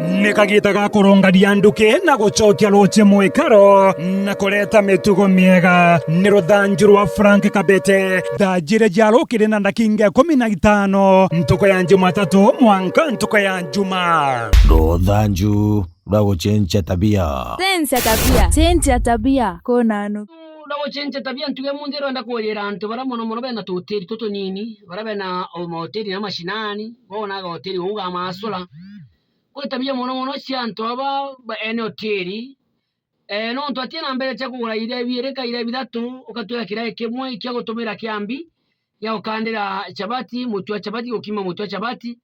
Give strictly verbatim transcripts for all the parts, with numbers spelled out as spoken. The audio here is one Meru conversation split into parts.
Ni kagiita ga kurungania nduki na gucokia ruuji mwikaro na kureta mitugo miega. Ni ruthanju rwa Frank Kabete. Thaa jiiri cia rukiri na ndakinga ikumi na itano, ntuku ya Jumatatu mwanka ntuku ya Juma. Ruthanju rwa gucenjia tabia. Cenjia tabia. Cenjia tabia. Kuna nu. Rwa gucenjia tabia, ntuge munthi rwenda kujira antu baria mono mono bena tutiri tutunini, baria bena o mahoteli na mashinani, bonaga hoteli uu ga masura. Kwi tabia mono mono cia antu aba ba ene hoteli, eh, nontu atina mbeca cia kugura iria biiri ka iria bithatu, ugatwira kirai kimwe kia gutumira kiambi, gia gukandira chabati, mutu wa chabati, gukima mutu wa chabati.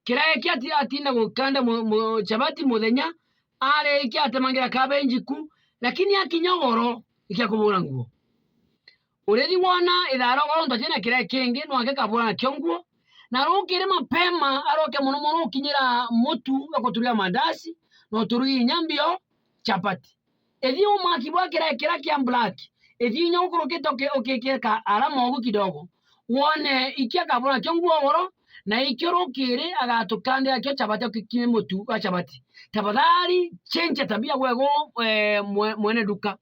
Kirai kia ati-, atinda gukanda mu-, mu-, chabati muthenya, arikia atemangira kabenji ku, lakini akinya ugoro, ikia kubura nguo. Urithi wona ithaa ria ugoro nontu atina kirai kingi, no ake kabura nakio nguo, na rukiri mapema aroke mono mono ukinyira mutu wa kuturia mandasi, na uturugi inya mbio chapati. Ithi umaki bwa kirai kiria kia black, ithi inya ukurukite uki-, ukikirika alama ugu kidogo, wone ikia kabura nakio nguo ugoro, na ikio rukiri agatukandira kio chapati, ukikime mutu wa chapati. Tafadhali, cenjia tabia bwegu, eh, mwe-, mwene duka.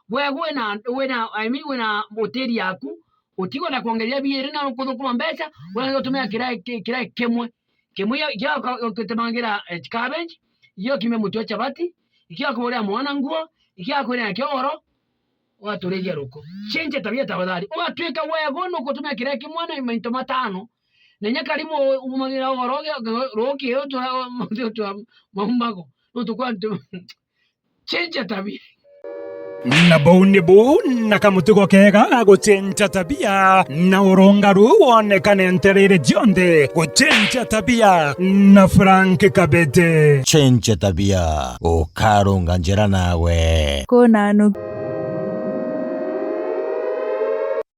Bwegu wina, wina, I mean, wina hoteli yaku, utikwenda kwongeria biiri na kuthukuma mbeca, wenda gutumira kirai ki-, kirai kimwe. Kimwe gia, gia utemangira, eh, cabbage, ikio kime mutu wa chabati, ikio kuburia mwana nguo, ikio kwirira kio ugoro, ugaturiria ruku. Cenjia tabia tafadhali. Ugatwika bwegu nukutumira kirai kimwe na mainto matano. Na inya karibu umagira ugoro ugi-, ruki utu, utu, utu, maumbago. Nutukwa ntu-, Cenjia tabia. Na buu nibu na kamutugo kega ga gucenjia tabia, na urungaru wonekane ntereere cionthe. Gucenjia tabia na Frank Kabete. Cenjia tabia, ukarunga njira nawe. Kuna nu.